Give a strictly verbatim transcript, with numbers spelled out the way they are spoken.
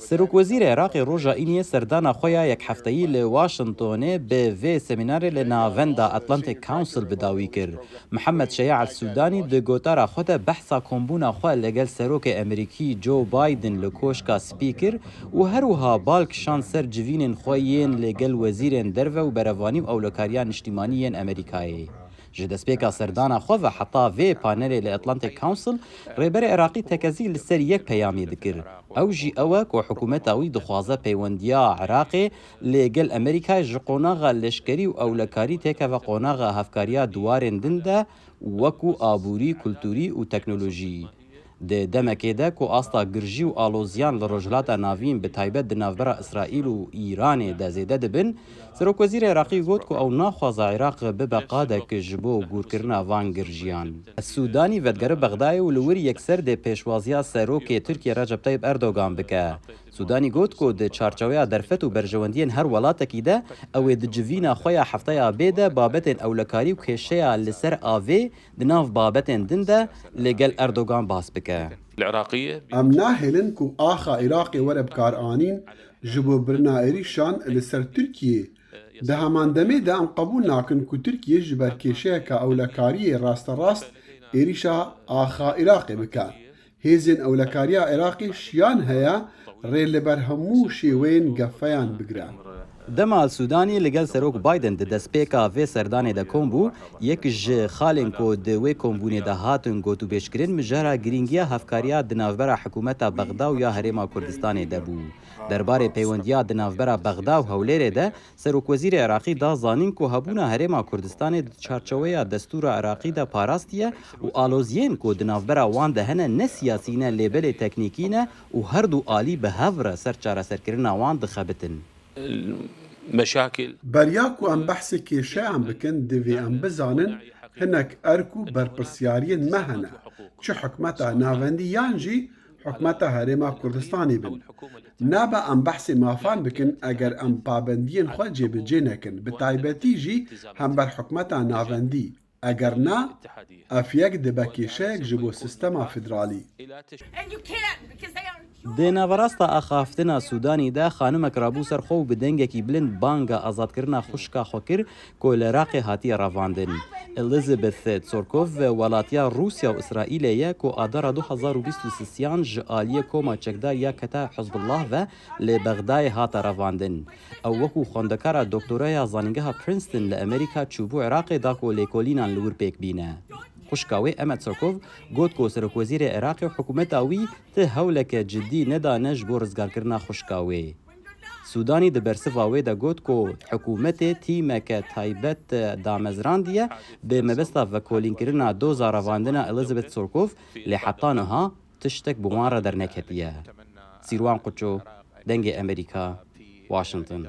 Serokwezîrê Iraqê roja Îniyê serdana xwe ya yek hefteyî li Washingtonê bi vê semînarê li Navenda Atlantic Council bi dawî kir. Mihemed Şeya El Sûdanî di gotara xwe de behsa kombûna xwe li gel Serokê Amerîkî Joe Biden li Koşka Spî kir û her wiha bal kişand ser civînên xwe yên li gel wezîrên derve û berevanî û ewlekariya niştîmanî yên Amerîkayê. Ji destpêka serdana xwe ve heta vê panelê li Atlantic Council, Rêberê Iraqî tekezî li ser yek peyamê dikir. Ew jî ew e ku hikûmeta wî dixwaze peywendiya Iraqê li gel Amerîkayê ji qonaxa leşkerî û ewlekarî têkeve qonaxa hevkariya di warên din de, wekû aborî, kulturî û teknolojî. Di demekê de ku asta girjî û aloziyan li Rojhilata Navîn, bi taybet di navbera Îsraîl û Îranê de zêde dibin, Serokwezîrê Iraqî got ku ew naxwaze Iraq bibe qadek ji bo gûrkirina van girjiyan. Sûdanî vedigere Bexdayê û li wir yekser dê pêşwaziya Serokê Tirkiyê Recep Tayyip Erdogan bike. Sûdanî got ku di çarçeweya derfet û berjewendiyên her welatekî de, ew ê di civîna xwe ya hefteya bê de babetên ewlekarî û kêşeya li ser avê di nav babetên din de li gel Erdogan bahs bike. Em nahêlin ku axa Iraqê were bikaranîn ji bo birina êrîşan li ser Tirkiyê. Di heman demê de em qebûl nakin ku Tirkiye ji ber kêşeyeke ewlekariyê rasterast êrîşa axa Iraqê bike. Hêzên ewlekariya Iraqê şiyan heye rê li ber hemû şêweyên gefeyan bigire. Dema Sûdanî li gel Serok Biden di destpêka vê serdanê de kom bû, yek ji xalên ku di wê kombûnê de hatin gotûbêjkirin, mijara girîngiya hevkariya di navbera hikûmeta Bexda û ya Herêma Kurdistanê de bû. Derbarê peywendiya di navbera Bexda û Hewlêrê de, Serokwezîrê Iraqî da zanîn ku hebûna Herêma Kurdistanê di çarçeweya destûra Iraqî de parastiye û aloziyên ku di navbera wan de hene ne siyasî ne lê belê teknîkî ne û her du alî bi hev re ser çareserkirina wan dixebitin. Meşakil. Beriya ku em behsê kêşeyan bikin, divê em bizanin hinek erk û berpirsiyariyên me hene, çi hikûmeta navendî yan jî hikûmeta Herêma Kurdistanê bin. Nabe em behsê mafan bikin eger em pabendiyên xwe cêbicê nekin, bi taybetî jî hember hikûmeta navendî. Eger na, ev yek dibe kêşeyek ji bo sîstema federalî. Di naverasta axaftina Sûdanî de xanimek rabû ser xwe û bi dengekî bilind banga azadkirina xwişka xwe kir ku li Iraqê hatiye revandin. Elizabeth Tsorkov, welatiya Rûsya û Îsraîlê ye ku adara du hezar û bîst û sisiyan ji aliyê koma çekdar ya kete Hizbullah ve li Bexdayê hate revandin. Ew wekû xwendekara doktoraya zanîngeha Princeton li Amerîka çûbû Iraqê da ku lêkolînan li wir pêk bîne. Xwişka wê Emma Tsorkov got ku Serokwezîrê Iraqê û hikûmeta wî ti hewleke cidî nedane ji bo rizgarkirina xwişka wê. Sûdanî di bersiva wê de got ku hikûmetê tîmeke taybet damezrandiye bi mebesta vekolînkirina doza revandina Elizabeth Tsorkov, lê heta niha tiştek bi wan re derneketiye. Sîrwan Quço, Dengê Amerîka, Washington.